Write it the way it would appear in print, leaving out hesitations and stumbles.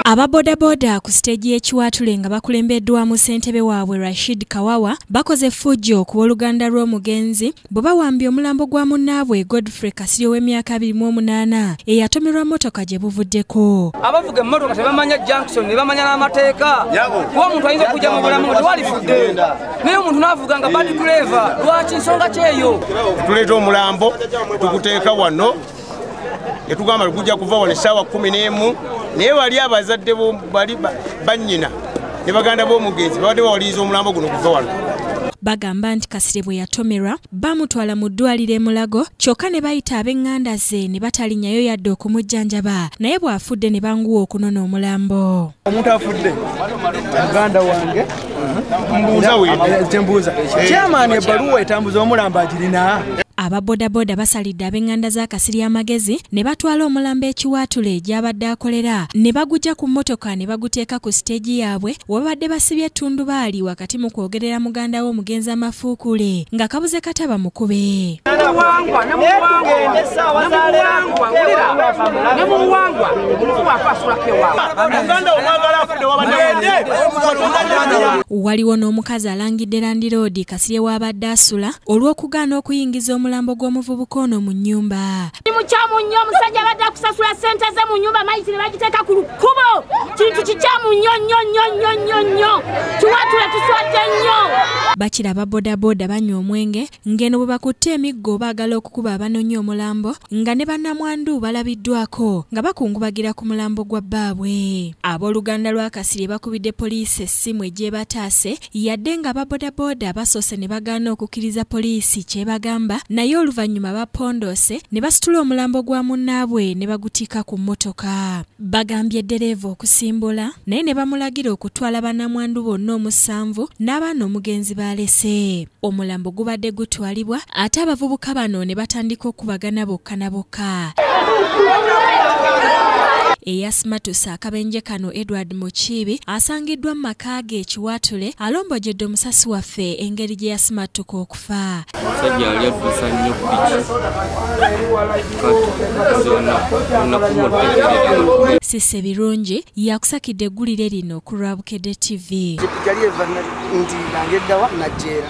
Ababodaboda ku siteegi y'ekiwaatule nga bakulembeddwamu ssentebe waabwe Rashid Kawawa bakoze effujjo ku w'oluganda lw'omugenzi bwe bawambye omulambo gwa munnaabwe Godfrey Kasirye ow'emyaka 28 eyatomerwa mmotoka gye buvuddeko. Abavuga emmotoka tebamanya junction ne bamanya n'amateeka. Kuba omuntu ayinza okujja mu bulamu nga tewalifudde, naye omuntu n'avuga nga bad driver, lwaki nsonga kyeyo? Tuleeta omulambo tuguteeka wano ne tugamba gujja kuva wano essaawa 11, naye bali abazadde bali bannyina ne baganda b'omugenzi babadde bawaliriza omulambo guno kuva wano. Bagamba nti Kasirye bwe yatomerwa bamutwala mu ddwaliro e Mulago, kyokka ne bayita ab'eŋŋanda ze ne batalinnyayo yadde okumujjanjaba, naye bw'afudde ne banguwa okunona omulambo. Omuntu afudde muganda wange mbuuza chairman ebbaluwa etambuza omulambo agirina. Ababodaboda basalidde ab'eŋŋanda za Kasirye amagezi ne batwala omulambo ekiwaatule gy'abadde akolera ne bagujja ku mmotoka ne baguteeka ku siteegi yaabwe wabadde basibye ettundubaali wakati mu kwogerera muganda w'omugenzi amafuukule nga kabuze kataba mukube. Waliwo n'omukazi alangidde landiroodi Kasirye w'abadde asula olw'okugaana okuyingiza omulambo gw'omuvubuka ono mu nnyumba. Mukyamu nnyo, omusajja abadde akusasula ssente ze mu nnyumba mayiti ne bagiteeka ku lukubo. Kintu kikyamu nnyo nnyo nnyo nnyo nnyo nnyo. Kiwaatule tuswadde nnyo. Bakira ababodaboda banywa omwenge ng'eno bwe bakutte emiggo baagala okukuba abanoonya omulambo nga ne bannamwandu balabiddwako nga bakungubagira ku mulambo gwa bbaabwe. Abooluganda lwa Kasirye bakubidde poliisi essimu egyebataase yadde nga ababodaboda basoose ne bagaana okukkiriza poliisi kyebagamba, naye oluvannyuma bapondoose ne basitula omulambo gwa munnaabwe ne bagutikka ku mmotoka. Bagambye ddereeva okusimbula naye ne bamulagira okutwala bannamwandu bonna 7 n'abaana omugenzi balese. Omulambo gubadde gutwalibwa ate abavubuka bano ne batandika okubagana bokka na bokka. Eyasimatuse akabenje kano Edward Mukiibi asangiddwa mu maka ge ekiwaatule alombojjedde omusasi waffe engeri gye yasimatuka okufa. Omusajja yali addusa nnyo piki. Sisse Birungi yakusakidde eggulire lino ku lwa Bukedde TV. Yali eva nti nangeddawa najjeera.